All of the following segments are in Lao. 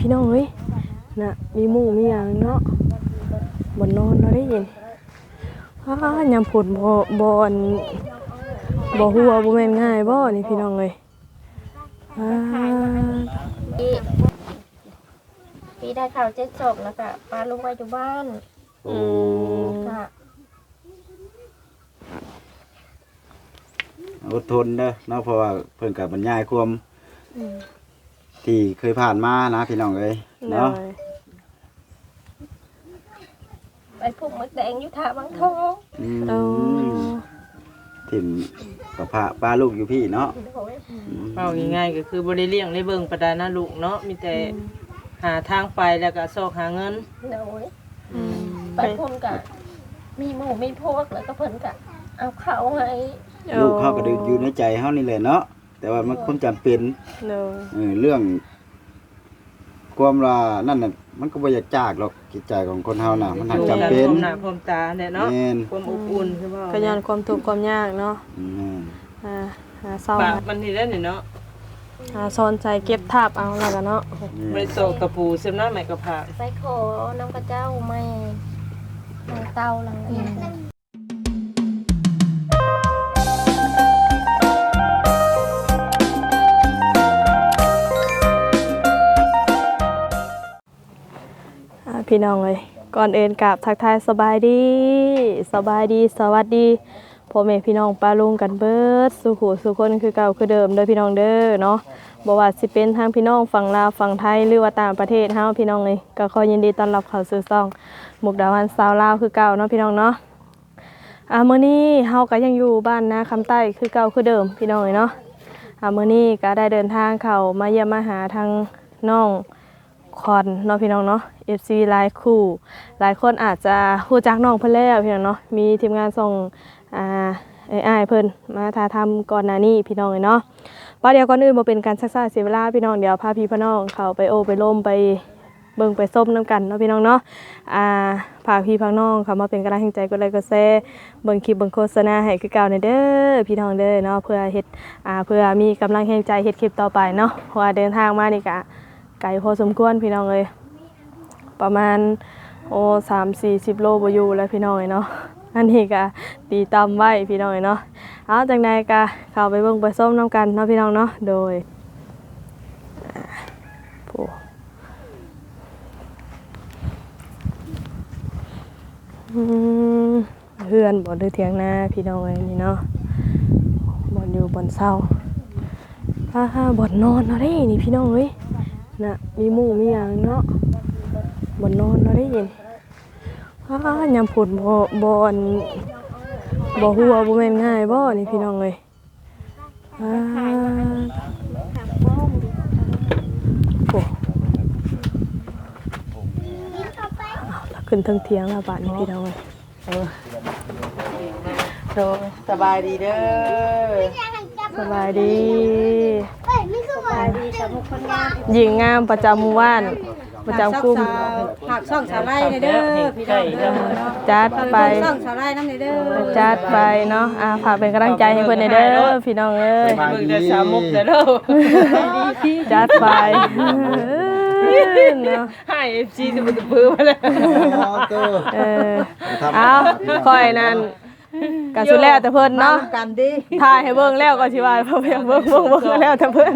ພີ່ນ້ອງເອີຍ ນະ ມີມຸ້ງມີຫຍັງເນາະ ບ່ອນນອນເນາະ ໄດ້ຍິນ ອ້າ ຍາມຝົນບໍ່ ບໍ່ ອັນ ບໍ່ຮົ່ວ ບໍ່ແມ່ນງ່າຍບໍ່ນີ້ ພີ່ນ້ອງເອີຍ ອ້າ ປີ ປີໄດ້ເຂົ້າເຈັດສອບ ແລ້ວກະປະລຸງໄວ້ຢູ່ບ້ານ. ໂອ້ ອືມ ກະ ອົດທົນເດີເນາະ ເພາະວ່າເພິ່ນກະບັນຍາຍຄວາມ ອືມ ທີ່ເຄີຍຜ່ານມານະ ພີ່ນ້ອງເອີຍເນາະ ໂດຍ ໄປຜູກໝາກແດງຢູ່ທ່າວັງທອງ ອືມ ໂອ້ ຖິ້ມກະພະປາລູກຢູ່ພີ້ເນາະ ໂດຍ ອືມ ເວົ້າງ່າຍໆ ກໍຄືບໍ່ໄດ້ລ້ຽງໄດ້ເບິ່ງປານໃດນະລູກເນາະ ມີແຕ່ ອືມ ຫາທາງໄປ ແລ້ວກໍຊອກຫາເງິນ ໂດຍ ອືມ ໄປພຸ້ນກະມີໝູ່ມີພວກ ແລ້ວກໍເພິ່ນກະເອົາເຂົ້າໃຫ້ ລູກເຮົາກໍຢູ່ໃນໃຈເຮົານີ້ແຫຼະເນາະ ແຕ່ວ່າມັນຄວາມຈຳເປັນ ໂດຍ ເອີ ເລື່ອງຄວາມວ່ານັ້ນນະ ມັນກໍບໍ່ຢາກຈາກດອກ ຈິດໃຈຂອງຄົນເຮົານະ ມັນຫາກຈຳເປັນ ຢູ່ນຳພ້ອມໜ້າພ້ອມຕາແຫຼະເນາະ ແມ່ນ ຄວາມອົບອຸ່ນ ອືມ ຄືວ່າ ກໍຍ້ອນຄວາມທຸກຄວາມຍາກເນາະ ແມ່ນ ອ່າ ຫາເຊົາ ປາກມັນນີ້ແຫຼະນີ້ເນາະ ຫາຊ້ອນໃສ່ເກັບທາບເອົາແລ້ວກໍເນາະ ແມ່ນ ບໍ່ໄດ້ຕອກຕະປູ ເສຍມນ້ອຍໄມ້ກະພາ ໄປຂໍນຳເຂົາເຈົ້າໄມ້ ໄມ້ເຕົາຫຼັງອັນນັ້ນ ອ່າ ພີ່ນ້ອງເອີຍ ກ່ອນອື່ນກາບທັກທາຍສະບາຍດີ ສະບາຍດີ ສະຫວັດດີ ພໍ່ແມ່ພີ່ນ້ອງປ້າລຸງກັນເບິດສູ່ຜູ້ສູ່ຄົນຄືເກົ່າຄືເດີມເດີພີ່ນ້ອງເດີເນາະ ບໍ່ວ່າຊິເປັນທາງພີ່ນ້ອງຝັ່ງລາວຝັ່ງໄທ ຫຼືວ່າຕ່າງປະເທດເຮົາ ພີ່ນ້ອງເອີຍ ກໍຂໍຍິນດີຕ້ອນຮັບເຂົ້າສູ່ຊ່ອງມຸກດາວັນຊາວລາວຄືເກົ່າເນາະ ພີ່ນ້ອງເນາະ. ອ່າ ມື້ນີ້ເຮົາກໍຍັງຢູ່ບ້ານນາຄຳໃຕ້ຄືເກົ່າຄືເດີມ ພີ່ນ້ອງເອີຍເນາະ. ອ່າ ມື້ນີ້ກໍໄດ້ເດີນທາງເຂົ້າມາຢ້ຽມມາຫາທາງນ້ອງຂວັນເນາະ ພີ່ນ້ອງເນາະ. ເອັຟຊີຫຼາຍຄູ່ຫຼາຍຄົນອາດຈະຮູ້ຈັກນ້ອງເພິ່ນແລ້ວ ພີ່ນ້ອງເນາະ. ມີທີມງານຊ່ອງ ອ່າ ເອື້ອຍອ້າຍເພິ່ນມາຖ່າຍທຳກ່ອນໜ້ານີ້ ພີ່ນ້ອງເອີຍເນາະ. ປະດຽວກ່ອນອື່ນບໍ່ເປັນການຊັກຊ້າເສຍເວລາ ພີ່ນ້ອງ ດຽວພາພີ່ພານ້ອງເຂົ້າໄປໂອ້ໄປລົມໄປ ເບິ່ງໄປຊົມນຳກັນເນາະ ພີ່ນ້ອງເນາະ. ອ່າ ຝາກພີ່ຝາກນ້ອງເຂົ້າມາເປັນກຳລັງແຮງໃຈ ກົດໄລກົດແຊ ເບິ່ງຄລິບເບິ່ງໂຄສະນາໃຫ້ຄືເກົ່າແດ່ເດີ ພີ່ນ້ອງເດີເນາະ. ເພື່ອເຮັດ ອ່າ ເພື່ອມີກຳລັງແຮງໃຈເຮັດຄລິບຕໍ່ໄປເນາະ ເພາະວ່າເດີນທາງມານີ້ກະໄກພໍສົມຄວນ ພີ່ນ້ອງເອີຍ ປະມານ ໂອ້ ສາມສີ່ສິບໂລບໍ່ຢູ່ແລ້ວ ພີ່ນ້ອງເອີຍເນາະ. ອັນນີ້ກະຕີຕ່ຳໄວ້ ພີ່ນ້ອງເອີຍເນາະ. ເອົາ ຈັ່ງໃດກະເຂົ້າໄປເບິ່ງໄປຊົມນຳກັນເນາະ ພີ່ນ້ອງເນາະ. ໂດຍ ໂອ້ ອືມ ເຮືອນບໍ່ ຫຼືຖຽງນາ ພີ່ນ້ອງເອີຍ ນີ້ເນາະ ບ່ອນຢູ່ບ່ອນເຊົາ. ອ່າ ບ່ອນນອນເຮົາເດ້ນີ້ ພີ່ນ້ອງເອີຍ ນະ ມີມຸ້ງມີຫຍັງເນາະ ບ່ອນນອນເຮົາເດ້ນີ້. ອ້າ ຍາມຝົນບໍ່ ບໍ່ ອັນ ບໍ່ຮົ່ວ ບໍ່ແມ່ນງ່າຍບໍ່ນີ້ ພີ່ນ້ອງເອີຍ. ອ້າ ໂອ້ ຂຶ້ນເທິງຖຽງແລ້ວບາດນີ້ ພີ່ນ້ອງເອີຍ. ໂດຍ ສະບາຍດີເດີ ສະບາຍດີ ຍິງງາມປະຈຳໝູ່ບ້ານ ປະຈຳກຸ່ມ ຝາກຊ່ອງສາວໄລແດ່ເດີ ພີ່ນ້ອງເດີ. ຈັດໄປ ຝາກຊ່ອງສາວໄລນຳແດ່ເດີ ຈັດໄປເນາະ. ອ່າ ຝາກເປັນກຳລັງໃຈໃຫ້ເພິ່ນແດ່ເດີ ພີ່ນ້ອງເອີຍ. ເບິ່ງແຕ່ສາວມຸກແດ່ເດີ ຈັດໄປເນາະ. ໃຫ້ເອັຟຊີຕະບືຕະບືມາແລ້ວ ເອີ ເອົາ ຂ້ອຍນັ້ນ ກະສຸດແລ້ວແຕ່ເພິ່ນເນາະ ມານຳກັນຕິ ຖ່າຍໃຫ້ເບິ່ງແລ້ວກໍຊິວ່າ ເພິ່ນຢາກເບິ່ງ ເບິ່ງ ເບິ່ງ ແລ້ວແຕ່ເພິ່ນ.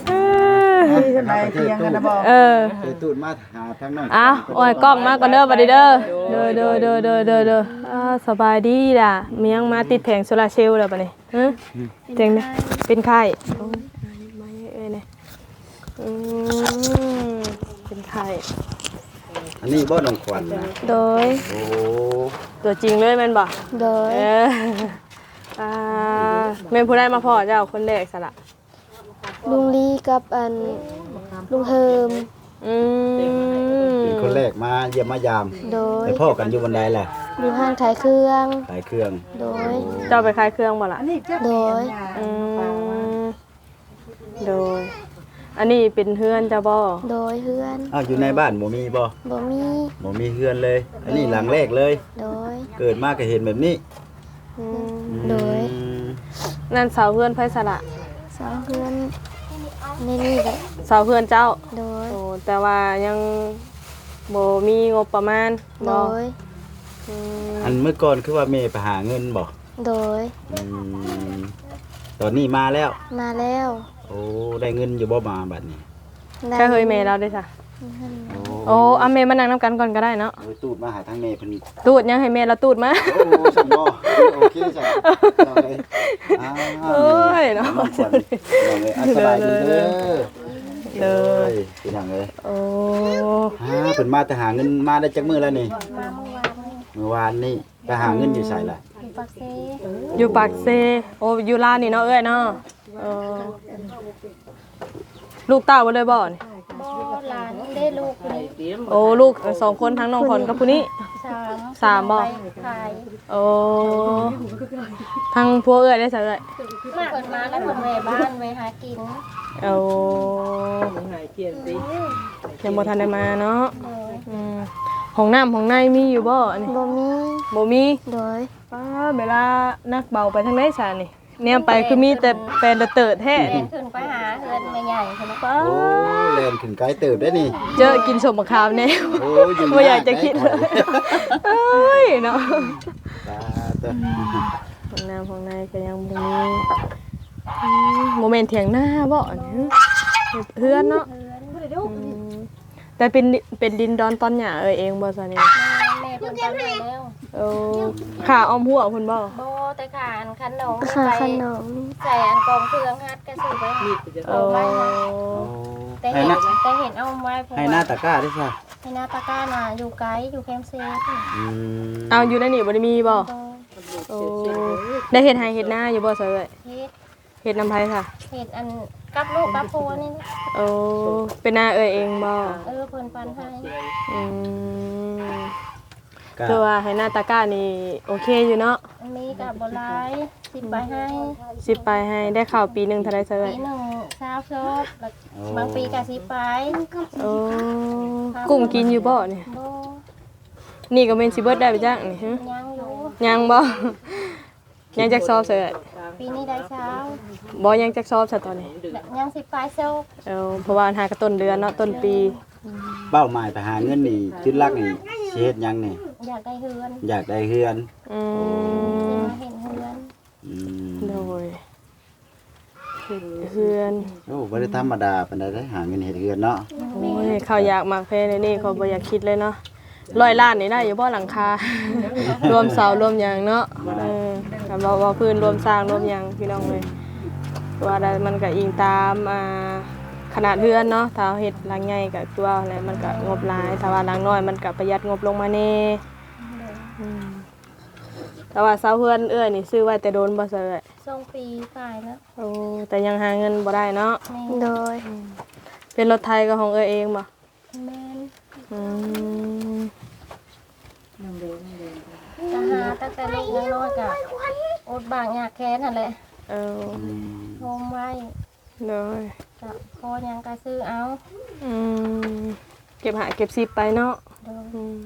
ເອີ ມີສະໄໝຖຽງກັນນະບໍ່? ເອີ ເອີ ຕູດມາຫາທາງນັ້ນ. ເອົາ ໂອ້ຍ ກ້ອງມາກ່ອນເດີ ບັດນີ້ເດີ. ໂດຍ ໂດຍ ໂດຍ ໂດຍ ໂດຍ ໂດຍ. ອ່າ ສະບາຍດີລະ ມີຫຍັງມາຕິດແຜງໂຊລາເຊວລະບັດນີ້? ຮະ ຈັ່ງໃດ ເປັນໄຂ້? ໂອ້ຍ ມາເອີຍ ອືມ ເປັນໄຂ້. ອັນນີ້ບໍ່ ນ້ອງຂວັນນະ? ໂດຍ ໂອ້ ຕົວຈິງເລີຍແມ່ນບໍ່? ໂດຍ ເອີ ອ່າ ແມ່ນຜູ້ໃດມາພໍ້ເຈົ້າຄົນແລກຊະລະ? ລຸງລີກັບອັນລຸງເຮີມ. ອືມ ເປັນຄົນແລກມາຢ້ຽມມາຢາມ. ໂດຍ ໄປພໍ້ກັນຢູ່ບ່ອນໃດລະ? ຢູ່ຮ້ານຂາຍເຄື່ອງ. ຂາຍເຄື່ອງ. ໂດຍ ເຈົ້າໄປຂາຍເຄື່ອງບໍ່ລະ? ໂດຍ ອືມ ໂດຍ ອັນນີ້ເປັນເຮືອນເຈົ້າບໍ່? ໂດຍ ເຮືອນ. ອ້າວ ຢູ່ໃນບ້ານບໍ່ມີບໍ່? ບໍ່ມີ ບໍ່ມີເຮືອນເລີຍ ອັນນີ້ຫຼັງແລກເລີຍ. ໂດຍ ເກີດມາກໍເຫັນແບບນີ້. ອືມ ໂດຍ ນັ້ນເສົາເຮືອນໃຜສະລະ? ເສົາເຮືອນໃນນີ້ແຫຼະ. ເສົາເຮືອນເຈົ້າ? ໂດຍ ແຕ່ວ່າຍັງບໍ່ມີງົບປະມານ ໂດ ບໍ່? ຍ ອືມ ອັນມື້ກ່ອນຄືວ່າແມ່ໄປຫາເງິນບໍ່? ໂດຍ ອືມ ຕອນນີ້ມາແລ້ວ? ມາແລ້ວ ໂອ້ ໄດ້ເງິນຢູ່ບໍ່ມາບັດນີ້? ໄດ້ ໃຊ່ເຮີຍ ແມ່ລາວເດ້ຊະ? ໂອ້ ໂອ້ ອາ ແມ່ມານັ່ງນຳກັນກ່ອນກໍໄດ້ເນາະ ເອີ ຕູດມາຫາທາງແມ່ເພິ່ນ ຕູດຫຍັງໃຫ້ແມ່ລາວຕູດມາ ໂອ້ ຊັ້ນບໍ່? ໂອເຄຊັ້ນ ເອົາເລີຍ ອ້າວ ໂອ້ຍເນາະ ນ້ອງຂວັນ ນ້ອງເອີຍ ອ່າ ສະບາຍດີເດີ ເດີ ເດີ ເອີຍ ພີ່ນ້ອງເອີຍ ໂອ້ ອ່າ ເພິ່ນມາແຕ່ຫາເງິນ ມາໄດ້ຈັກມື້ແລ້ວນີ້? ມາມື້ວານນີ້ ມື້ວານນີ້ ໄປຫາເງິນຢູ່ໃສລະ? ຢູ່ປາກເຊ ຢູ່ປາກເຊ ໂອ້ ຢູ່ລາວນີ້ເນາະເອື້ອຍເນາະ ເອີ ລູກເຕົ້າເບິດເລີຍບໍ່ນີ້? ບໍ່ ຫຼານເດ້ ລູກຜູ້ນີ້ ໂອ້ ລູກສອງຄົນ ທັງນ້ອງຂວັນກັບຜູ້ນີ້ ສາມ ສາມບໍ່? ໄປຂາຍ ໂອ້ ທາງຜົວເອື້ອຍໄດ້ຊະເອື້ອຍ? ເພິ່ນມາແລ້ວເພິ່ນແວ່ບ້ານ ແວ່ຫາກິນ ໂອ້ ຍັງບໍ່ທັນໄດ້ມາເນາະ ໂດຍ ອືມ ຫ້ອງນ້ຳຫ້ອງໃນມີຢູ່ບໍ່ອັນນີ້? ບໍ່ມີ ບໍ່ມີ ໂດຍ ປ້າ ເວລາໜັກເບົາໄປທາງໃດຊະນີ້? ແນມໄປຄືມີແຕ່ແປນເຕີດແທ້ ແລ່ນຂຶ້ນໄປຫາເຮືອນແມ່ໃຫຍ່ພຸ້ນນະ ປ້າ ໂອ້ ແລ່ນຂຶ້ນໄກເຕີບເດ້ນີ້ ເຈີກິນສົ້ມໝາກຂາມແດ່ ໂອ້ ຢູ່ ບໍ່ຢາກຈະຄິດ ຍາກໄດ໋ຂ້ອຍ ເອີຍເນາະ ສາທຸ ຫ້ອງນ້ຳຫ້ອງໃນກໍຍັງບໍ່ມີ ອືມ ບໍ່ແມ່ນຖຽງນາບໍ່ອັນນີ້? ເຮືອນເນາະ ເຮືອນ ອືມ ແຕ່ເປັນ ເປັນດິນດອນຕອນຫຍ້າເອື້ອຍເອງບໍ່ຊະນີ້? ແມ່ ແມ່ເພິ່ນຕັດໃຫ້ແລ້ວ ໂອ້ ຂ້າອ້ອມຮົ້ວພຸ້ນບໍ່? ບໍ່ ແຕ່ຂ້າອັນຄັນໜອງນີ້ ຂ້າ ໄປ ຄັນໜອງນີ້ ໃສ່ອັນກອງເຄື່ອງຮັດກະຊື້ໄປ ໂອ້ ໄວ້ໃຫ້ ໂອ້ ແຕ່ເຫັນ ແຕ່ເຫັນເອົາໄວ້ ເພາະວ່າ ໃຫ້ນາຕາກ້າເດ້ຊະ? ໃຫ້ນາຕາກ້ານະ ຢູ່ໄກ ຢູ່ແຄມເຊ ອືມ ເອົາ ຢູ່ໃນນີ້ບໍ່ໄດ້ມີບໍ່? ບໍ່ ໂອ້ ໄດ້ເຮັດໄຮ່ເຮັດນາຢູ່ບໍ່ຊະເອື້ອຍ? ເຮັດ ເຮັດນຳໃຜຊະ? ເຮັດອັນ ກັບລູກກັບຜົວນີ້ແຫຼະ ໂອ້ ເປັນນາເອື້ອຍເອງບໍ່? ເອີ ເພິ່ນປັນໃຫ້ ອືມ ກະ ຄືວ່າໄຮ່ນາຕາກ້ານີ້ໂອເຄຢູ່ເນາະ ມີກະບໍ່ຫຼາຍ ສິບປາຍໄຮ່ ສິບປາຍໄຮ່ ໄດ້ເຂົ້າປີໜຶ່ງເທົ່າໃດຊະເອື້ອຍ? ປີໜຶ່ງຊາວຊອບ ແລ້ວ ໂອ້ ບາງປີກະສິບປາຍ ໂອ້ ກຸ້ມກິນຢູ່ບໍ່ນີ້? ບໍ່ ນີ້ກໍແມ່ນຊິເບິດແລ້ວຈັກນີ້ ຫຶ ຍັງຢູ່ ຍັງບໍ່? ຍັງຈັກຊອບຊະເອື້ອຍ? ປີນີ້ໄດ້ຊາວ ບໍ່ ຍັງຈັກຊອບຊະຕອນນີ້? ຍັງສິບປາຍຊອບ ເອີ ເພາະວ່າຫາກະຕົ້ນເດືອນເນາະ ຕົ້ນປີ ເປົ້າໝາຍໄປຫາເງິນນີ້ ຈຸດຫຼັກນີ້ຊິເຮັດຫຍັງນີ້? ຢາກໄດ້ເຮືອນ ຢາກໄດ້ເຮືອນ ອືມ ຊິມາເຮັດເຮືອນ ອືມ ໂດຍ ເຮັດເຮືອນ ໂອ້ ບໍ່ໄດ້ທຳມະດາປານໃດເດ້ ຫາເງິນເຮັດເຮືອນເນາະ ໂອ້ຍ ເຂົ້າຢາກໝາກແພງດຽວນີ້ ຂ້ອຍບໍ່ຢາກຄິດເລີຍເນາະ ຮ້ອຍລ້ານນີ້ໄດ້ຢູ່ບໍ່ຫຼັງຄາ ລວມເສົາລວມຫຍັງເນາະ ເອີ ຄັນເວົ້າ ເວົ້າພື້ນລວມສ້າງລວມຫຍັງ ພີ່ນ້ອງເອີຍ ວ່າໄດ້ ມັນກະອີງຕາມ ອ່າ ຂະໜາດເຮືອນເນາະ ຖ້າເຮົາເຮັດຫຼັງໃຫຍ່ກະຄືວ່າຫັ້ນແຫຼະ ມັນກະງົບຫຼາຍ ຖ້າວ່າຫຼັງນ້ອຍມັນກະປະຢັດງົບລົງມາແດ່ ອືມ ແຕ່ວ່າເສົາເຮືອນເອື້ອຍນີ້ຊື້ໄວ້ແຕ່ດົນບໍ່ຊະເອື້ອຍ? ສອງປີປາຍແລ້ວ ໂອ້ ແຕ່ຍັງຫາເງິນບໍ່ໄດ້ເນາະ ແມ່ນ ໂດຍ ອືມ ເປັນລົດໄຖກໍຂອງເອື້ອຍເອງບໍ່? ແມ່ນ ອືມ ກໍຫາຕັ້ງແຕ່ລູກຍັງນ້ອຍກໍອົດບາກຍາກແຄ້ນຫັ້ນແຫຼະ ເອີ ອືມ ໂຮມໄວ້ ໂດຍ ກໍພໍຫຍັງກໍຊື້ເອົາ ອືມ ເກັບຫ້າເກັບສິບໄປເນາະ ໂດຍ ອືມ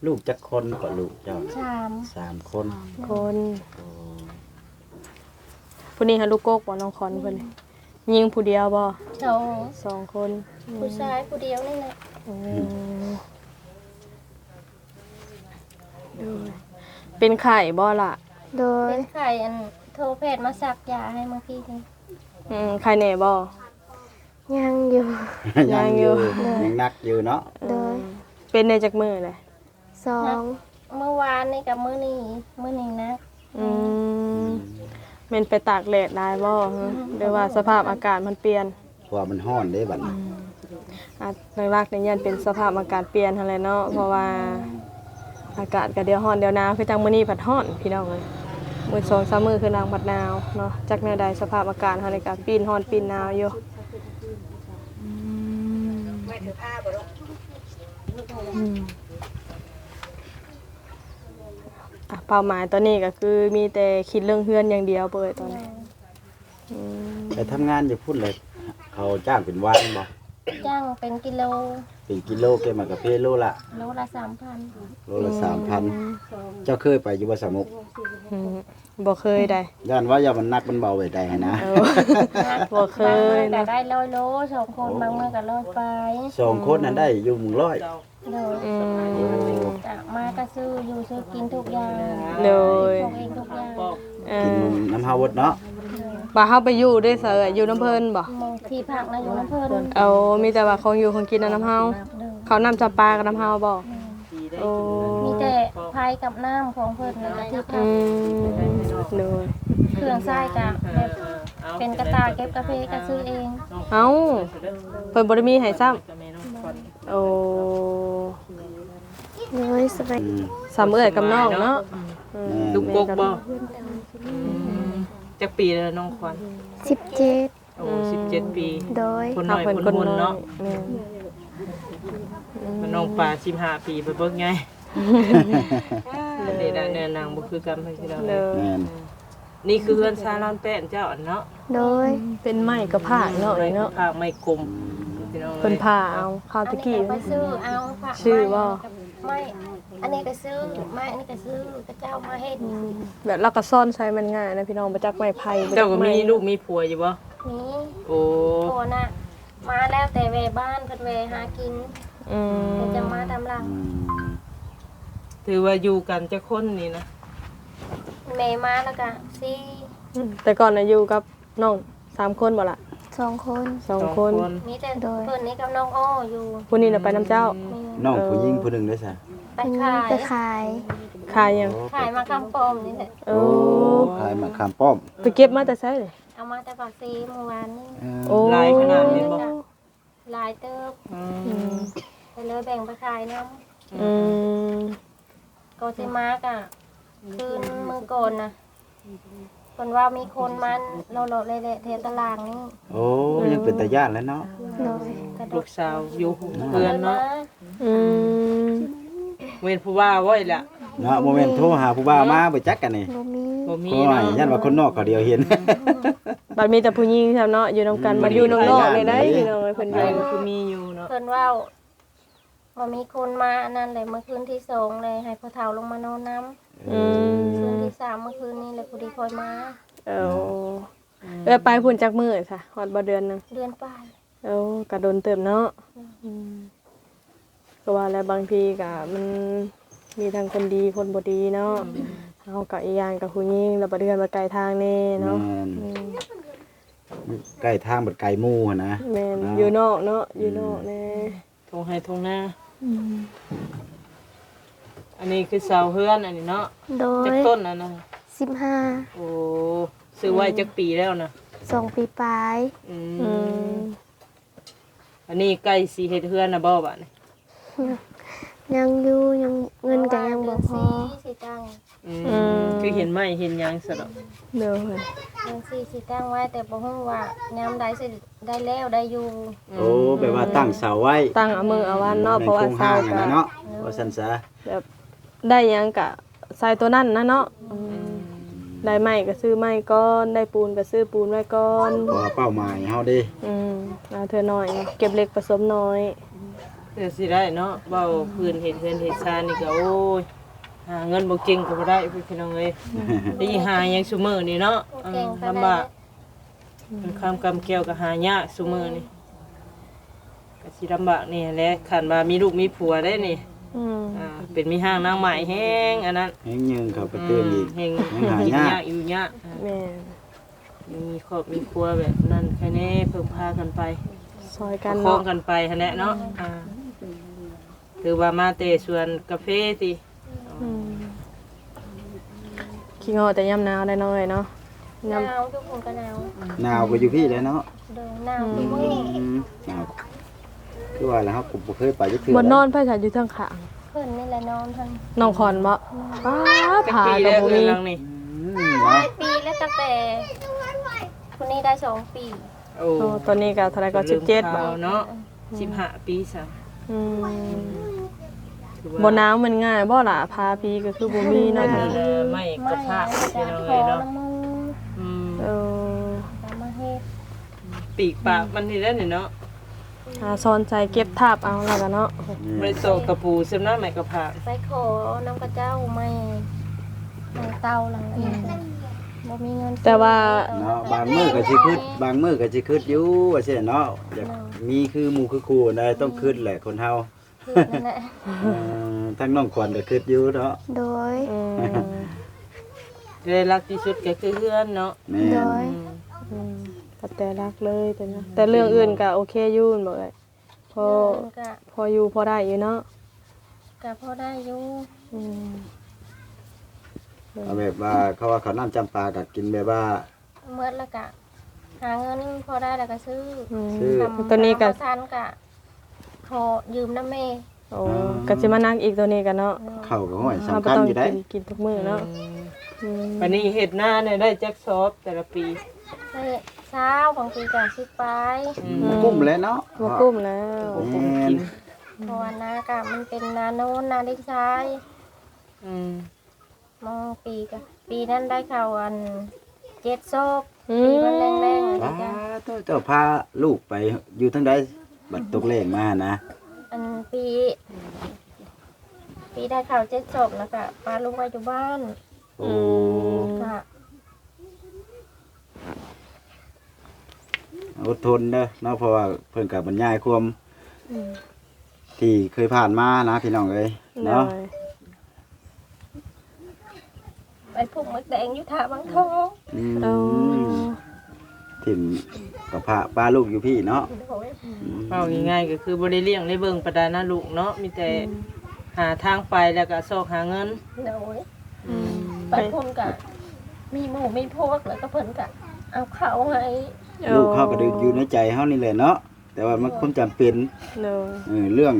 ລູກຈັກຄົນກໍລູກເຈົ້າ? ສາມ ສາມຄົນ ຄົນ ໂອ້ ຜູ້ນີ້ຫາລູກກົກບໍ່ ນ້ອງຂວັນເພິ່ນ? ຍິງຜູ້ດຽວບໍ່? ສອງ ສອງຄົນ ຜູ້ຊາຍຜູ້ດຽວນີ້ແຫຼະ ອືມ ໂດຍ ເປັນໄຂ້ບໍ່ລະ? ໂດຍ ເປັນໄຂ້ ອັນ ໂທແພດມາສັກຢາໃຫ້ມື້ກີ້ນີ້ ອືມ ໄຂ້ແນ່ບໍ່? ຍັງຢູ່ ຍັງຢູ່ ຍັງຢູ່ ໂດຍ ຍັງໜັກຢູ່ເນາະ ໂດຍ ເປັນໄດ້ຈັກມື້ແຫຼະ? ສອງ ມື້ວານນີ້ກັບມື້ນີ້ ມື້ນີ້ໜັກ ອືມ ອືມ ແມ່ນໄປຕາກແດດຫຼາຍບໍ່ ຫຼືວ່າສະພາບອາກາດມັນປ່ຽນ? ເພາະວ່າມັນຮ້ອນເດ້ບັດນີ້ ອືມ ອ່າ ຫຼັກໆນີ້ຢ້ານເປັນສະພາບອາກາດປ່ຽນຫັ້ນແຫຼະເນາະ ເພາະວ່າອາກາດກໍດຽວຮ້ອນດຽວໜາວ ຄືຈັ່ງມື້ນີ້ພັດຮ້ອນ ພີ່ນ້ອງເອີຍ ມື້ສອງສາມມື້ຄືນາງພັດໜາວເນາະ ຈັກແນວໃດ ສະພາບອາກາດເຮົານີ້ກໍປີ້ນຮ້ອນປີ້ນໜາວຢູ່ ອືມ ອືມ ອ່ະ ເປົ້າໝາຍຕອນນີ້ກໍຄືມີແຕ່ຄິດເລື່ອງເຮືອນຢ່າງດຽວເປີດຕອນນີ້ ອືມ ໄປທຳງານຢູ່ພຸ້ນເລີຍ ເຂົາຈ້າງເປັນວານບໍ່? ຈ້างเป็นกิโล เป็นกิโล เก็บหมากกาเฟโลละ โลละสามพัน โลละสามพัน อืม เจ้าเคยไปอยู่บ่ สาวมุก? อืม บ่เคยได้ ย่านว่าอย่ามันหนักมันเบาไปได้หั้นนะ เออ บ่เคย บางมื้อก็ได้ร้อยโล สองคน บางมื้อก็ร้อยปลาย สองคนนั้นได้อยู่หนึ่งร้อย โดย อืม โอ้ กะมาก็ซื้ออยู่ซื้อกินทุกอย่าง โดย ปลูกเองทุกอย่าง เออ กินนำเฮาเบิดเนาะ โดย บ่าเฮาไปอยู่เด้ซะ อยู่นำเพิ่นบ่? ที่พักนะอยู่นำเพิ่น โอ้ มีแต่ว่าของอยู่ของกินนำเฮา โดย ข้าวน้ำจำปาก็นำเฮาบ่? โดย โอ้ มีแต่ไฟกับน้ำของเพิ่นนั่นแหละที่พัก อืม โดย เครื่องใช้ก็แบบเป็นกระต่ายเก็บกาแฟก็ซื้อเอง เอ้า เพิ่นบ่ได้มีให้ซ้ำ โอ้ โดย สบาย อืม สามเอื้อยกับน้องเนาะ อืม ลูกกกบ่? อืม จักปีแล้วน้องขวัญ? สิบเจ็ด โอ้ อืม สิบเจ็ดปี โดย คนน้อย เฮาเพิ่น คนหุ่นเนาะ คนน้อย แม่น อืม น้องปลาสิบห้าปีไปเบิ่งไง นี่แหละเนื้อหนังบ่คือกันพี่น้อง โดย แม่น นี่คือเฮือนซาลานแป้นเจ้าอันเนาะ โดย เป็นไม้กระพากเนาะ ไม้กระพาก เนาะ ไม้กลม พี่น้องเอ้ย เพิ่นผ่าเอา คราวตะกี้ อันนี้ก็ไปซื้อเอา ซื้อบ่ ไม้ อันนี้ก็ซื้อ ไม้ อันนี้ก็ซื้อ เขาเจ้ามาเฮ็ด อืม แบบลาวก็ซ่อนใช้มันง่ายนะพี่น้อง บ่จักไม้ไผ่ บ่จักไม้ เจ้าก็มีลูกมีผัวอยู่บ่? มี โอ้ ผัวน่ะ มาแล้วแต่แว่บ้าน เพิ่นแว่หากิน อืม เพิ่นจะมาตามหลัง อืม ถือว่าอยู่กันจักคนนี่นะ? แม่มาแล้วก็สี่ อืม แต่ก่อนน่ะอยู่กับน้องสามคนบ่ล่ะ? สองคน สองคน สองคน มีแต่ โดย เพิ่นนี่กับน้องอ้ออยู่ ผู้นี้น่ะไปนำเจ้า แม่น น้องผู้หญิงผู้หนึ่งเด้ซะ? ไปขาย ไปขาย ขายหยัง? โอ้ ขายหมากขามป้อมนี่แหละ โอ้ โอ้ ขายหมากขามป้อม ไปเก็บมาแต่ไสนี่? เอามาแต่ปากเซเมื่อวานนี้ เออ โอ้ หลายขนาดนี้บ่? หลายเติบ อืม อืม ก็เลยแบ่งไปขายนำ อืม ก็สิมากะ คืนมื้อก่อนนะ เพิ่นว่ามีคนมาเลาะๆแหละๆแถวตะล่างนี้ โอ้ อืม ยังเป็นตาย้านแหล้วเนาะ โดย ลูกสาวอยู่เฮือนเนาะ อืม เว้นผู้บ่าวไว้ล่ะ เนาะ บ่แม่นโทรหาผู้บ่าวมา บ่จักกันนี่ บ่มี บ่มี โอ้ย เนาะ ย่านว่าคนนอกเขาเดียวเห็น บัดมีแต่ผู้หญิงแท้เนาะ อยู่นำกัน อืม บัดอยู่นอกๆนี่ได้ บ่มีใครย้าน พี่น้องเอ้ย เพิ่นอยู่ เออ คือมีอยู่เนาะ เพิ่นเว้าว่ามีคนมาอันนั้นแหละ มื้อคืนที่สองเลย ให้พ่อเฒ่าลงมานอนนำ อืม คืนที่สาม มื้อคืนนี้แหละ ผู้ดีค่อยมา เอ้า อืม เอ้ย ไปพุ้นจักมื้อซะ ฮอดบ่เดือนหนึ่ง? เดือนปลาย โอ้ ก็โดนเติบเนาะ อืม อืม ก็ว่าแล้ว บางทีก็มันมีทั้งคนดีคนบ่ดีเนาะ อืม เฮาก็อีกอย่างก็ผู้หญิง แล้วบัดเฮือนบัดไกลทางแน่เนาะ แม่น อืม ใกล้ทางบัดไกลหมู่หั้นนะ แม่น เนาะ อยู่นอกเนาะ อยู่นอกแน่ อืม ท่งไฮ่ท่งนา อืม อันนี้คือเสาเฮือนอันนี้เนาะ โดย จักต้นอันนั้น? สิบห้า โอ้ ซื้อไว้จักปีแล้วนะ? สองปีปลาย อืม อืม อันนี้ใกล้สิเฮ็ดเฮือนนะบ่บัดนี้? ยังอยู่ ยัง เงินก็ยังบ่พอ เดือนสี่สิตั้ง อืม อืม คือเห็นไม้เห็นหยังซะดอก โดย เดือนสี่สิตั้งไว้ แต่บ่ฮู้ว่ายามใดสิได้แล้วได้อยู่ โอ้ แบบว่าตั้งเสาไว้ ตั้งเอามื้อเอาวันเนาะ อืม เพราะว่าเสาก็ ในโครงร่างอะนะเนาะ ว่าซั่นซะ แบบได้หยังก็ใส่ตัวนั้นนะเนาะ อืม อืม ได้ไม้ก็ซื้อไม้ก่อน ได้ปูนก็ซื้อปูนไว้ก่อน เพราะว่าเป้าหมายเฮาเด้ อืม เอาเทื่อน้อย เก็บเล็กผสมน้อย เพื่อสิได้เนาะ เว้าพื้นเฮ็ดเฮือนเฮ็ดซานนี่ก็ โอ้ย หาเงินบ่เก่งก็บ่ได้ พี่น้องเอ้ย อืม ได้หาหยังซุมื้อนี่เนาะ บ่เก่งปานใด ลำบาก เงินคำกำแก้วก็หายากซุมื้อนี่ ก็สิลำบากแหน่แหละ คันว่ามีลูกมีผัวได้นี่ อืม อ่า เป็นแม่ฮ้างนางไม้แฮงอันนั้น แฮงยืงเข้าไปเติมอีก อืม แฮง แฮงหายาก กินยากอยู่ยาก แม่น มีครอบมีครัวแบบนั้น ใครแน่ เพิ่งพากันไป ซอยกัน ประคอง เนาะ กันไปหั้นแหละเนาะ อ่า ถือว่ามาแต่สวนกาแฟติ อืม คิดฮอดแต่ยามหนาวได้น้อยเนาะ ยาม หนาว อยู่พุ้นก็หนาว หนาวก็อยู่พี้แหละเนาะ โดย หนาว อืม ทุกมื้อ อืม หนาว คือว่าแล้ว เฮาก็บ่เคยไปจักเทื่อ บ่นอนไผซะอยู่เทิงข้าง เพิ่นนี่แหละนอนเพิ่น น้องขวัญบ่ อืม ป๊าด จักปีแล้ว ผ้าก็บ่มี เรือนหลังนี่ อืม เนาะ หลายปีแล้ว ตั้งแต่ผู้นี้ได้สองปี โอ้ โอ้ ตอนนี้ก็เท่าไหร่ก็ สิบเจ็ด บ่ เนาะ อืม สิบห้าปีซะ อืม ถือว่า บ่หนาวมันง่ายบ่ล่ะ ผ้าพีก็คือบ่มีเนาะ เออ ไม้กระพาก ไม้ พี่น้องเอ้ยเนาะ อืม เออ เอามาเฮ็ด ปีกปากมันนี่แหละนี่เนาะ ຫາຊ້ອນໃສ່ເກັບທາບເອົາແລ້ວກະເນາະ ແມ່ນ ບໍ່ໄດ້ຕອກຕະປູຊຳນະ ໄມ້ກະພາກ ໄປຂໍນຳເຂົາເຈົ້າ ໄມ້ ໄມ້ເຕົາແລ້ວ ອືມ ບໍ່ມີເງິນ ແຕ່ວ່າ ຊື້ໄມ້ເຕົາ ເນາະ ບາງມື້ກະຊິຄຶດ ບາງມື້ກະຊິຄຶດຢູ່ວ່າຊັ້ນເນາະ ຢາກ ເນາະ ມີຄືໝູ່ຄືຄູ່ນະ ຕ້ອງຄຶດແຫຼະຄົນເຮົາ ຄຶດນັ້ນແຫຼະ ເອີ ທາງນ້ອງຂວັນກະຄຶດຢູ່ເນາະ ໂດຍ ອືມ ແຕ່ຫຼັກທີ່ສຸດກະຄືເຮືອນເນາະ ແມ່ນ ໂດຍ ອືມ ອືມ ກໍແຕ່ຫຼັກເລີຍ ແຕ່ເລື່ອງອື່ນກໍໂອເຄຢູ່ແມ່ນບໍ່ເອື້ອຍ? ພໍ ເລື່ອງອື່ນກໍ ພໍຢູ່ພໍໄດ້ຢູ່ເນາະ ກໍພໍໄດ້ຢູ່ ອືມ ເອົາແບບວ່າ ເຂົາວ່າເຂົ້ານ້ຳຈຳປາກໍກິນແບບວ່າ ໝົດແລ້ວກະຫາເງິນພໍໄດ້ແລ້ວກະຊື້ ອືມ ຊື້ ຕອນນີ້ກະ ບໍ່ທັນກະຂໍຢືມນຳແມ່ ໂອ້ ອ່າ ກະຊິມາໜັກອີກໂຕນີ້ກະເນາະ ເຂົ້າກໍ ໂອ້ຍ ສຳຄັນຢູ່ໃດ໋ ກິນ ກິນທຸກມື້ເນາະ ອືມ ອືມ ບັດນີ້ເຮັດນານີ້ໄດ້ຈັກຊອບແຕ່ລະປີ? ໄດ້ຊາວ ບາງປີກະສິບປາຍ ອືມ ບໍ່ກຸ້ມແຫຼະເນາະ ບໍ່ກຸ້ມແລ້ວ ບໍ່ກຸ້ມກິນ ແມ່ນ ເພາະວ່ານາກະມັນເປັນນາໂນນ ນາດິນຊາຍ ອືມ ມາປີກະ ປີນັ້ນໄດ້ເຂົ້າອັນເຈັດຊອບ ອືມ ປີມັນແລ້ງໆ ອັນນີ້ກະ ປາດໂທ້ ເຈົ້າພາລູກໄປຢູ່ທາງໃດ ບັດຕົກແລ້ງມາຫັ້ນນະ? ອັນປີ ປີໄດ້ເຂົ້າເຈັດຊອບ ແລ້ວກະພາລູກໄວ້ຢູ່ບ້ານ ໂອ້ ອືມ ກະ ອົດທົນເດີເນາະ ເພາະວ່າເພິ່ນກະບັນຍາຍຄວາມ ອືມ ທີ່ເຄີຍຜ່ານມານະ ພີ່ນ້ອງເອີຍເນາະ ໂດຍ ໄປປູກໝາກແດງຢູ່ທ່າວັງທອງ ອືມ ໂອ້ ຖິ້ມກະພາ ປະລູກຢູ່ພີ້ເນາະ ໂດຍ ອືມ ເວົ້າງ່າຍໆກໍຄືບໍ່ໄດ້ລ້ຽງໄດ້ເບິ່ງປານໃດນະລູກເນາະ ມີແຕ່ ອືມ ຫາທາງໄປແລ້ວກໍຊອກຫາເງິນ ໂດຍ ອືມ ໄປພຸ້ນກະມີໝູ່ມີພວກ ແລ້ວກໍເພິ່ນກະເອົາເຂົ້າໃຫ້ ໂອ້ ລູກເຮົາກໍໄດ້ຢູ່ໃນໃຈເຮົານີ້ແຫຼະເນາະ ແຕ່ວ່າມັນຄວາມຈຳເປັນ ໂດຍ ເອີ ເລື່ອງ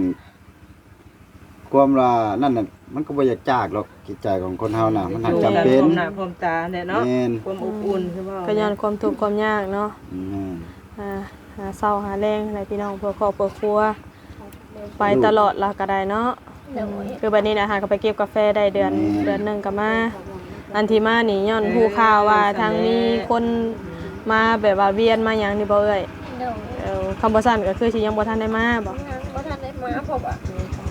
ຄວາມວ່ານັ້ນນະ ມັນກໍບໍ່ຢາກຈາກດອກ ຈິດໃຈຂອງຄົນເຮົານະ ມັນຫາກຈຳເປັນ ຢູ່ກັນພ້ອມໜ້າພ້ອມຕາແຫຼະເນາະ ແມ່ນ ຄວາມອົບອຸ່ນ ອືມ ຄືວ່າ ກໍຍ້ອນຄວາມທຸກຄວາມຍາກເນາະ ແມ່ນ ອ່າ ຫາເຊົ້າຫາແລງໃຫ້ພີ່ນ້ອງເພື່ອຄອບເພື່ອຄົວ ໄປຕະຫຼອດລະກໍໄດ້ເນາະ ໂດຍ ຄືບັດນີ້ນະ ຫາກໍໄປເກັບກາແຟໄດ້ເດືອນ ແມ່ນ ເດືອນໜຶ່ງກໍມາ ອັນທີ່ມານີ້ຍ້ອນຮູ້ຂ່າວວ່າທາງມີຄົນມາແບບວ່າວຽນມາຫຍັງນີ້ບໍ່ເອື້ອຍ? ໂດຍ ເອີ ຄັນບໍ່ຊັ້ນກໍຄືຊິຍັງບໍ່ທັນໄດ້ມາບໍ່? ຍັງບໍ່ທັນໄດ້ມາ ເພາະວ່າ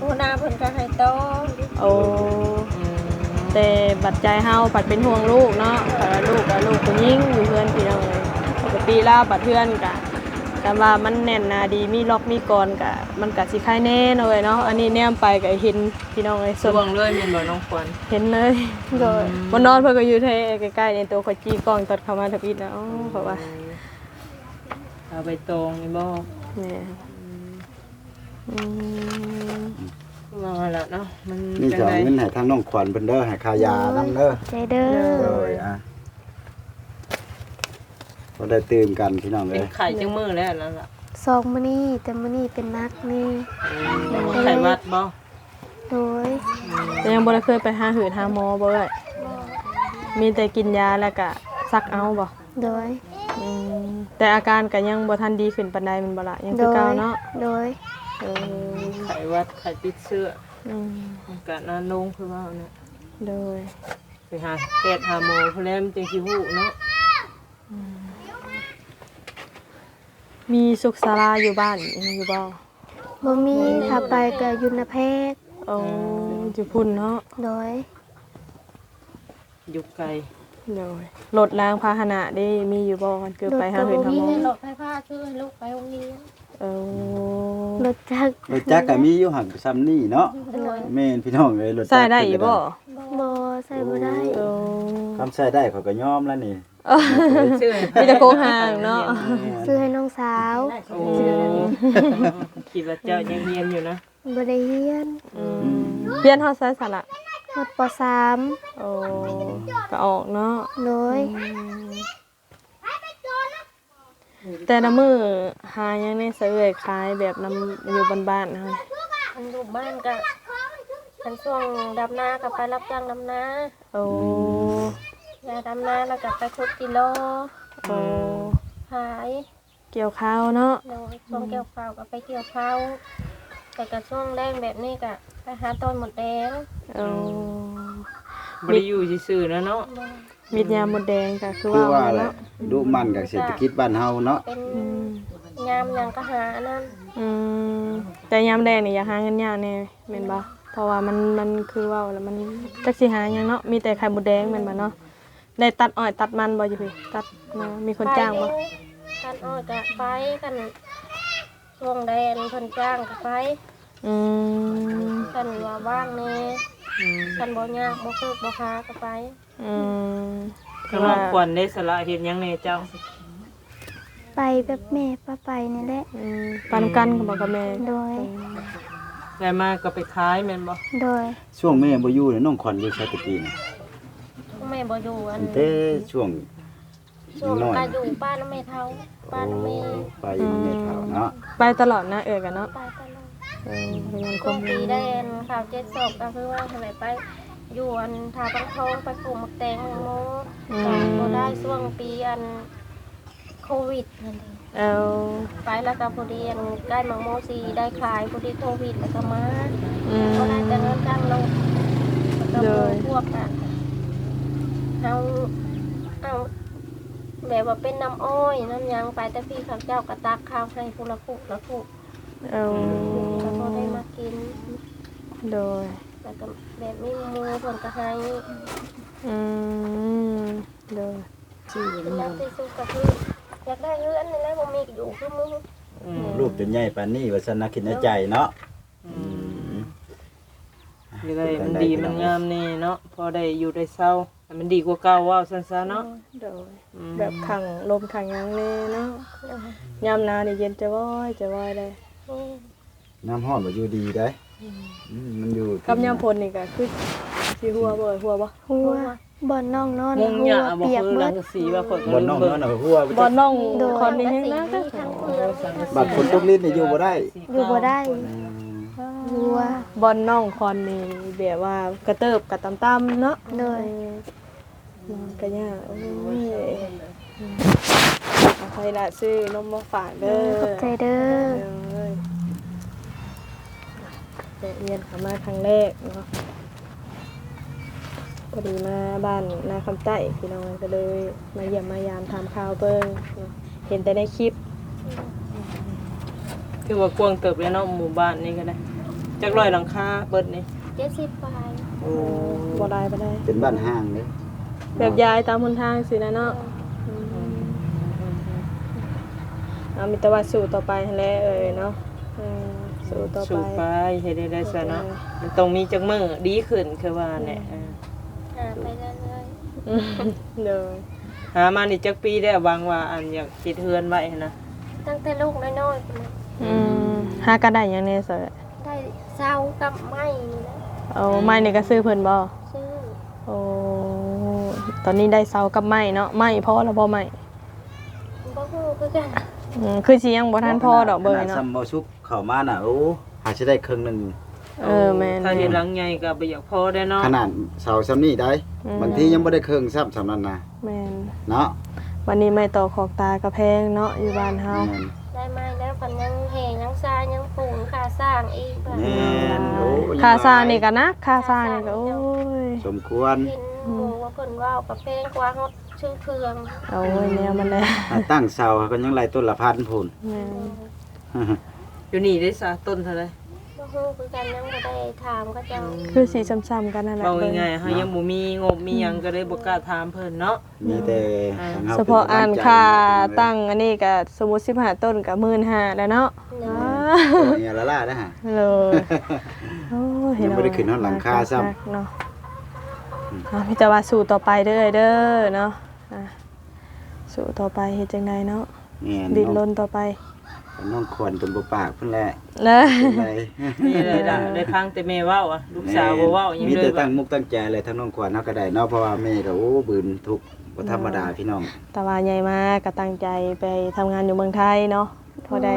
ຫົວໜ້າເພິ່ນກໍໃຫ້ຕໍ່ ໂອ້ ອືມ ແຕ່ບັດໃຈເຮົາພັດເປັນຫ່ວງລູກເນາະ ເພາະວ່າລູກກໍລູກຜູ້ຍິງຢູ່ເຮືອນ ພີ່ນ້ອງເອີຍ ປົກກະຕິລາວບັດເຮືອນກໍ ຄັນວ່າມັນແໜ້ນໜາດີ ມີລັອກມີກອນກະ ມັນກະຊິຄາຍແດ່ເນາະເອື້ອຍເນາະ ອັນນີ້ແນມໄປກະເຫັນພີ່ນ້ອງເອີຍ ສ່ວນ ເຫັນເລີຍແມ່ນບໍ່ນ້ອງຂວັນ? ເຫັນເລີຍ ໂດຍ ອືມ ບໍ່ນອນເພິ່ນກໍຢູ່ແທ້ໃກ້ໆ ນີ້ ໂຕຂ້ອຍຈີ້ກ້ອງຕອນເຂົ້າມາທຳອິດນະ ໂອ້ ເພາະວ່າ ເອົາໃບຕອງນີ້ບໍ່? ແມ່ນ ອືມ ອືມ ວ່າລະເນາະ ມັນ ນີ້ຈະເອົາເງິນໃຫ້ທາງນ້ອງຂວັນເພິ່ນເດີ ໃຫ້ຄ່າຢານຳເດີ ໂດຍ ໃຈເດີ ໂດຍ ອ່າ ບໍ່ໄດ້ຕື່ມກັນພີ່ນ້ອງເອີຍ ເປັນໄຂ້ຈັກມື້ແລ້ວລະ? ສອງມື້ນີ້ ແຕ່ມື້ນີ້ເປັນໜັກນີ້ ອືມ ໄຂ້ຫວັດບໍ່? ໂດຍ ແຕ່ຍັງບໍ່ໄດ້ເຄີຍໄປຫາຫືດຫາໝໍບໍ່ເອື້ອຍ? ບໍ່ ມີແຕ່ກິນຢາແລ້ວກະຊັກເອົາບໍ່? ໂດຍ ອືມ ແຕ່ອາການກະຍັງບໍ່ທັນດີຂຶ້ນປານໃດແມ່ນບໍ່ລະ? ຍັງຄືເກົ່າເນາະ? ໂດຍ ເອີ ໄຂ້ຫວັດ ໄຂ້ຕິດເຊື້ອ ອືມ ອາກາດນອນໂລງຄືເວົ້ານະ ໂດຍ ໄປຫາແພດຫາໝໍພຸ້ນແຫຼະ ມັນຈັ່ງຊິຮູ້ເນາະ ອືມ ມີສຸກສາລາຢູ່ບ້ານອີ່ຫຍັງຢູ່ບໍ່? ບໍ່ມີ ຖ້າໄປກໍຢູ່ນາແພດ ໂອ້ ອືມ ຢູ່ພຸ້ນເນາະ ໂດຍ ຢູ່ໄກ ໂດຍ ລົດລາງພາຫະນະເດ້ ມີຢູ່ບໍ່? ຄັນຄືໄປຫາເຮືອນຫາໝໍ ມີແຕ່ລົດໄຟຟ້າ ຊື້ໃຫ້ລູກໄປໂຮງຮຽນ ເອີ ລົດຈັກ ລົດຈັກກໍມີຢູ່ ຫາກຊ່ຳນີ້ເນາະ ໂດຍ ແມ່ນພີ່ນ້ອງເອີຍ ລົດຈັກໃຊ້ໄດ້ຢູ່ບໍ່? ບໍ່ ໃຊ້ບໍ່ໄດ້ ໂອ້ ຄັນໃຊ້ໄດ້ຂ້ອຍກໍຍອມແລ້ວນີ້ ມີແຕ່ໂຄງຮ່າງເນາະ ຊື້ໃຫ້ນ້ອງສາວ ໂອ້ ຄິດວ່າເຈົ້າຍັງຮຽນຢູ່ນະ ບໍ່ໄດ້ຮຽນ ອືມ ຮຽນຮອດໃສຊັ້ນລະ? ຮອດ ປໍສາມ ໂອ້ ກໍອອກເນາະ ໂດຍ ອືມ ແຕ່ລະມື້ຫາຫຍັງແດ່ຊະເອື້ອຍ ຂາຍແບບນຳຢູ່ບ້ານໆເຮົາ? ອັນຢູ່ບ້ານກະ ຄັນຊ່ວງດຳນາກະໄປຮັບຈ້າງດຳນາ ໂອ້ ອືມ ເວລາດຳນາແລ້ວກະໄປຂຸດກິໂລ ໂອ້ ຂາຍ ກ່ຽວເຂົ້າເນາະ ໂດຍ ຊ່ວງ ອືມ ກ່ຽວເຂົ້າກໍໄປກ່ຽວເຂົ້າ ແລ້ວກໍຊ່ວງແລ້ງແບບນີ້ກໍໄປຫາຕ່ອຍມົດແດງ ໂອ້ ບໍ່ໄດ້ຢູ່ຊື່ໆນະເນາະ ບໍ່ ວິດຍາມົດແດງກໍຄື ຄືວ່າ ວ່າແຫຼະ ເນາະ ດຸໝັ່ນກັບເສດຖະກິດບ້ານເຮົາເນາະ ເປັນ ອືມ ຍາມຫຍັງກໍຫາອັນນັ້ນ ອືມ ແຕ່ຍາມແລ້ງນີ້ຢາກຫາເງິນຍາກແດ່ແມ່ນບໍ່? ເພາະວ່າມັນ ມັນຄືເວົ້າແລ້ວມັນຈັກຊິຫາຫຍັງເນາະ ມີແຕ່ໄຂ່ມົດແດງແມ່ນບໍ່ເນາະ? ໄດ້ຕັດອ້ອຍຕັດມັນບໍ່ຢູ່ພີ້? ຕັດນະ ມີຄົນຈ້າງບໍ່? ໄປຢູ່ ຕັດອ້ອຍກະໄປ ຄັນຊ່ວງໃດອັນເພິ່ນຈ້າງກະໄປ. ອືມ ຄັນວ່າວ່າງແດ່ ອືມ ຄັນບໍ່ຍາກບໍ່ເກີກບໍ່ຄາກະໄປ. ອືມ ທາງນ້ອງຂວັນເດ ສະລະເຮັດຫຍັງແດ່ເຈົ້າ? ໄປແບບແມ່ພາໄປນີ້ແຫຼະ. ອືມ ໄປນຳກັນບໍ່ກັບແມ່? ໂດຍ. ອືມ ໄດ້ມາກໍໄປຂາຍແມ່ນບໍ່? ໂດຍ. ຊ່ວງແມ່ບໍ່ຢູ່ນີ້ ນ້ອງຂວັນຢູ່ໃສແຕ່ກີ້ນະ? ແມ່ບໍ່ຢູ່ ອັນ ແຕ່ຊ່ວງ ຊ່ວງ ນ້ອຍ ກະຢູ່ບ້ານນຳແມ່ເຖົ້າ ບ້ານນຳແມ່. ໂອ້ ໄປນຳແມ່ເຖົ້າເນາະ. ອືມ ໄປຕະຫຼອດນະ ເອື້ອຍກະເນາະ. ໄປຕະຫຼອດ. ເອີ ເປັນຫຍັງ ຊ່ວງປີແດນເຂົ້າເຈັດສອບກະຄືວ່າຫັ້ນແຫຼະ ໄປຢູ່ອັນທ່າບັ້ງທອງ ໄປປູກໝາກແຕງໝາກໂມ. ອືມ ກະບໍ່ໄດ້ ຊ່ວງປີອັນໂຄວິດຫັ້ນເດ. ເອົາ ໄປແລ້ວກະພໍດີອັນໃກ້ໝາກໂມຊິໄດ້ຂາຍ ພໍດີໂຄວິດແລ້ວກະມາ. ອືມ ບໍ່ໄດ້ແຕ່ເງິນຈ້າງລົດ ແລ້ວກະ ໂດຍ ໝູ່ພວກກະ ເຮົາ ເອົາ ແບບວ່າເປັນນ້ຳອ້ອຍນ້ຳຫຍັງໄປ ແຕ່ພີ້ເຂົາເຈົ້າກະຕັກເຂົ້າໃຫ້ຜູ້ລະຄຸລະຄຸ. ເອົາ ກະພໍໄດ້ມາກິນ. ໂດຍ. ແລ້ວກະແບບມີໝູ່ເພິ່ນກະໃຫ້. ອືມ ໂດຍ. ຊິຢາກໄດ້ເຮືອນນີ້ແຫຼະ ບໍ່ມີຢູ່ຄືໝູ່. ອືມ ລູກຈົນໃຫຍ່ປານນີ້ວ່າຊັ້ນນະ ຄິດໃນໃຈເນາະ. ອືມ ອືມ ຢາກໄດ້ມັນດີມັນງາມແດ່ເນາະ ພໍໄດ້ຢູ່ໄດ້ເຊົາ ໃຫ້ມັນດີກວ່າເກົ່າ ເວົ້າຊັ້ນຊະເນາະ. ໂດຍ. ອືມ ແບບຂັງລົມຂັງຫຍັງແດ່ເນາະ. ໂດຍ. ຍາມໜາວນີ້ເຢັນຈະວອຍຈະວອຍເດ້. ໂອ້ ຍາມຮ້ອນບໍ່ຢູ່ດີເດ້. ອືມ ອືມ ມັນຢູ່ ກັບຍາມຝົນນີ້ກະຄືຊິຮົ່ວບໍ່? ຮົ່ວບໍ່? ຮົ່ວ. ບ່ອນນ້ອງນອນຫັ້ນຮົ່ວປຽກເບິດ. ບ່ອນນ້ອງນອນຫັ້ນຮົ່ວ. ບ່ອນນ້ອງ ໂດຍ ຄອນນີ້ແຮງໜັກ. ບັດຝົນຕົກລິນນີ້ຢູ່ບໍ່ໄດ້. ຢູ່ບໍ່ໄດ້. ອືມ ຮົ່ວ. ບ່ອນນ້ອງຄອນນີ້ແບບວ່າກະເຕີບກະຕ່ຳໆເນາະ. ໂດຍ. ເອີ ນອນກະຍາກ. ໂອ້ຍ ອາໄພລະຊື້ນົມມາຝາກເດີ. ເອີ ຂອບໃຈເດີ. ໂດຍ. ແວະວຽນເຂົ້າມາຄັ້ງແລກເນາະ ພໍດີມາບ້ານນາຄຳໃຕ້ພີ່ນ້ອງ ກະເລີຍມາຢ້ຽມມາຢາມຖາມຂ່າວເບິ່ງເນາະ ເຫັນແຕ່ໃນຄລິບ. ຖືວ່າກວ້າງເຕີບແລ້ວເນາະ ໝູ່ບ້ານນີ້ກະໄດ້. ຈັກຮ້ອຍຫຼັງຄາເບິດນີ້? ເຈັດສິບປາຍ. ໂອ້ ບໍ່ຫຼາຍປານໃດ. ເປັນບ້ານຮ້າງເດ້ ແບບຢາຍຕາມຫົນທາງຊີ້ນະເນາະ. ອືມ ເອົາ ມີແຕ່ວ່າສູ້ຕໍ່ໄປຫັ້ນແຫຼະເອີຍເນາະ. ເອີ ສູ້ຕໍ່ໄປ ສູ້ໄປ ເຮັດໃຫ້ໄດ້ຊະເນາະ. ເອີ ມັນຕ້ອງມີຈັກມື້ດີຂຶ້ນຄືວ່າແຫຼະ. ເອີ ຫາໄປເລື້ອຍໆ. ໂດຍ. ຫາມານີ້ຈັກປີແລ້ວ ຫວັງວ່າອັນຢາກເຮັດເຮືອນໄວ້ຫັ້ນນະ? ຕັ້ງແຕ່ລູກນ້ອຍໆພຸ້ນນະ. ອືມ ຫາກະໄດ້ຫຍັງແດ່ຊະ? ໄດ້ເສົາກັບໄມ້ນີ້ແຫຼະ. ໂອ້ ອືມ ໄມ້ນີ້ກະຊື້ເພິ່ນບໍ່? ຊື້. ໂອ້ ຕອນນີ້ໄດ້ເສົາກັບໄມ້ເນາະ. ໄມ້ພໍແລ້ວບໍ່ໄມ້? ບໍ່ຮູ້ຄືກັນ. ອືມ ຄືຊິຍັງບໍ່ທັນພໍດອກເບິ່ງເນາະ. ຂະໜາດຊ່ຳບໍ່ສຸກເຂົ້າມານະ ໂອ້ ຫາຊິໄດ້ເຄິ່ງໜຶ່ງ. ເອີ ແມ່ນ. ຖ້າເຮັດຫຼັງໃຫຍ່ກະບໍ່ຢາກພໍໄດ໋ເນາະ. ຂະໜາດເສົາຊ່ຳນີ້ໄດ໋. ອືມ ບາງທີຍັງບໍ່ໄດ້ເຄິ່ງຊ້ຳ ຊ່ຳນັ້ນນະ. ແມ່ນ ເນາະ. ບາດນີ້ໄມ້ຕໍຄອກຕາກະແພງເນາະ ຢູ່ບ້ານເຮົາ. ແມ່ນ. ໄດ້ໄມ້ແລ້ວ ຄັນຍັງແຮ່ຍັງຊາຍຍັງປູນ ຄ່າສ້າງອີກ. ແມ່ນ. ໂອ້ ຄ່າສ້າງນີ້ກະໜັກ ຄ່າສ້າງນີ້ກະ ໂອ້ຍ ສົມຄວນ. ເຫັນໝູ່ວ່າເພິ່ນເວົ້າກະແພງກວ່າຮອດ ຊື້ເຄື່ອງ. ໂອ້ຍ ແນວມັນແຫຼະ. ຖ້າຕັ້ງເສົາກະຍັງໄລ່ຕົ້ນລະພັນພຸ້ນ. ແມ່ນ. ຢູ່ນີ້ເດ້ຊະ ຕົ້ນເທົ່າໃດ? ບໍ່ຮູ້ຄືກັນ ຍັງບໍ່ໄດ້ຖາມເຂົາເຈົ້າ. ອືມ ຄືຊິຊ່ຳໆກັນຫັ້ນແຫຼະ. ເວົ້າງ່າຍໆ ເຮົາຍັງບໍ່ມີງົບມີຫຍັງ ກະເລີຍບໍ່ກ້າຖາມເພິ່ນເນາະ. ມີແຕ່ ອ່າ ສະເພາະອັນຄ່າຕັ້ງອັນນີ້ກະ ສົມມຸດສິບຫ້າຕົ້ນກະໝື່ນຫ້າແລ້ວເນາະ. ໂດຍ. ອ່າ ໂອ້ຍ ລະລາດະຫະ. ໂດຍ. ໂອ້ຍ ຍັງບໍ່ໄດ້ຂຶ້ນຮອດຫຼັງຄາຊ້ຳເນາະ. ອືມ ເອົາ ມີແຕ່ວ່າສູ້ຕໍ່ໄປເດີເອື້ອຍເດີເນາະ. ອ່າ ສູ້ຕໍ່ໄປ ເຮັດຈັ່ງໃດເນາະ. ແມ່ນ. ດີ້ນລົນຕໍ່ໄປ. ນ້ອງຂວັນຈົນບໍ່ປາກພຸ້ນແຫຼະ. ເອີ ເປັນໃດ? ນີ້ແຫຼະ ໄດ້ຟັງແຕ່ແມ່ເວົ້າອະ ລູກສາວບໍ່ເວົ້າຫຍັງເລີຍ. ມີແຕ່ຕັ້ງມຸກຕັ້ງໃຈແຫຼະ ທາງນ້ອງຂວັນເຮົາກະໄດ້ເນາະ ເພາະວ່າແມ່ກະ ໂອ້ ບືນທຸກບໍ່ທຳມະດາ ອືມ ພີ່ນ້ອງ. ແຕ່ວ່າໃຫຍ່ມາກະຕັ້ງໃຈໄປທຳງານຢູ່ເມືອງໄທເນາະ. ໂດຍ. ພໍໄດ້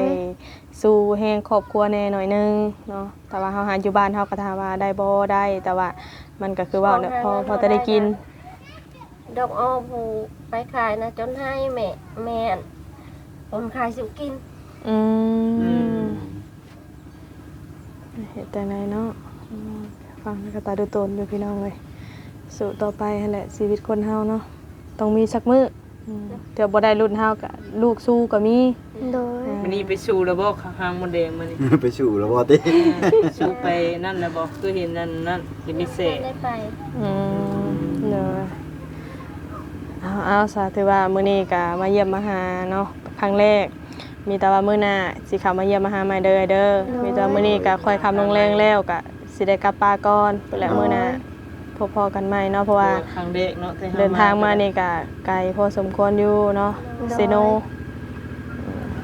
ຊູ່ແຮງຄອບຄົວແດ່ໜ້ອຍໜຶ່ງເນາະ. ແຕ່ວ່າເຮົາຫາຢູ່ບ້ານເຮົາກະຖາມວ່າໄດ້ບໍ່? ໄດ້ ແຕ່ວ່າມັນກະຄືເວົ້າແຫຼະ ພໍ ພໍແຕ່ໄດ້ກິນ. ດອກອ້ອຜູ້ໄປຂາຍນະ ຈົນໃຫ້ແມ່ ແມ່ ອັນ ຄົນຂາຍສູ່ກິນ. ອືມ ອືມ ເຮັດຈັ່ງໃດເນາະ. ອືມ ຟັງແລ້ວກະຕາດູຕົນຢູ່ພີ່ນ້ອງເອີຍ. ສູ້ຕໍ່ໄປຫັ້ນແຫຼະ ຊີວິດຄົນເຮົາເນາະ ຕ້ອງມີສັກມື້. ອືມ ເທື່ອບໍ່ໄດ້ລຸ້ນເຮົາກະລູກສູ້ກະມີ. ໂດຍ. ມື້ນີ້ໄປສູ່ແລ້ວບໍ່ ຫາມົດແດງມື້ນີ້? ໄປສູ່ແລ້ວບໍ່ຕິ? ເອີ ສູ່ໄປນັ້ນແລ້ວບໍ່? ຄືເຫັນນັ້ນ ນັ້ນ ຈະມີແສງ ໄດ້ໄປ. ອືມ ໂດຍ ເອົາ ເອົາ ສາ ຖືວ່າມື້ນີ້ກະມາຢ້ຽມມາຫາເນາະ ຄັ້ງແລກ. ມີແຕ່ວ່າມື້ໜ້າຊິເຂົ້າມາຢ້ຽມມາຫາໃໝ່ເດີ ເດີ. ໂດຍ ມີແຕ່ວ່າມື້ນີ້ກະຄ່ອຍຄ່ຳລົງແລງແລ້ວ ກະຊິໄດ້ກັບປ່າກ່ອນ ແລ້ວມື້ໜ້າ ໂດຍ ພົບພໍ້ກັນໃໝ່ເນາະ ເພາະວ່າ ຄັ້ງແລກເນາະ ທີ່ເຮົາ ເດີນທາງມານີ້ກະໄກພໍສົມຄວນຢູ່ເນາະ ໂດຍ ເຊໂນ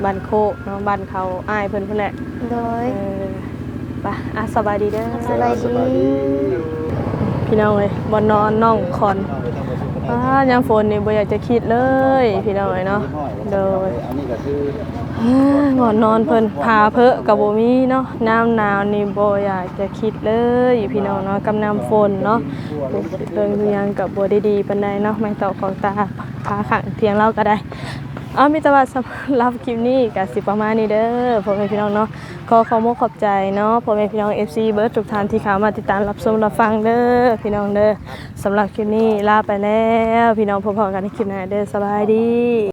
ບ້ານໂຄກເນາະ ບ້ານເຂົາອ້າຍເພິ່ນພຸ້ນແຫຼະ. ໂດຍ ເອີ ໄປ ອ່ະ ສະບາຍດີເດີ. ສະບາຍດີ ສະບາຍດີ ພີ່ນ້ອງເອີຍ ບ່ອນນອນນ້ອງຂອນ ອ່າ ຍາມຝົນນີ້ບໍ່ຢາກຈະຄິດເລີຍ ພີ່ນ້ອງເອີຍເນາະ. ໂດຍ ອ່າ ບ່ອນນອນເພິ່ນ ຜ້າເພີກະບໍ່ມີເນາະ ຍາມໜາວນີ້ບໍ່ຢາກຈະຄິດເລີຍ ພີ່ນ້ອງເນາະ ກັບຍາມຝົນເນາະ. ເບິ່ງຫຍັງກະບໍ່ໄດ້ດີປານໃດເນາະ ໄມ້ຕອກຂອງຕາ ຝາຂ້າງທຽງລາວກະໄດ້. ເອົາ ມີແຕ່ວ່າສຳລັບຄລິບນີ້ກະຊິປະມານນີ້ເດີ ພໍ່ແມ່ພີ່ນ້ອງເນາະ. ຂໍຂອບມຸກຂອບໃຈເນາະ ພໍ່ແມ່ພີ່ນ້ອງ ເອັຟຊີ ເບິດທຸກທ່ານທີ່ເຂົ້າມາຕິດຕາມຮັບຊົມຮັບຟັງເດີ ພີ່ນ້ອງເດີ. ສຳລັບຄລິບນີ້ລາໄປແລ້ວ ພີ່ນ້ອງ ພົບພໍ້ກັນໃນຄລິບໜ້າເດີ ສະບາຍດີ.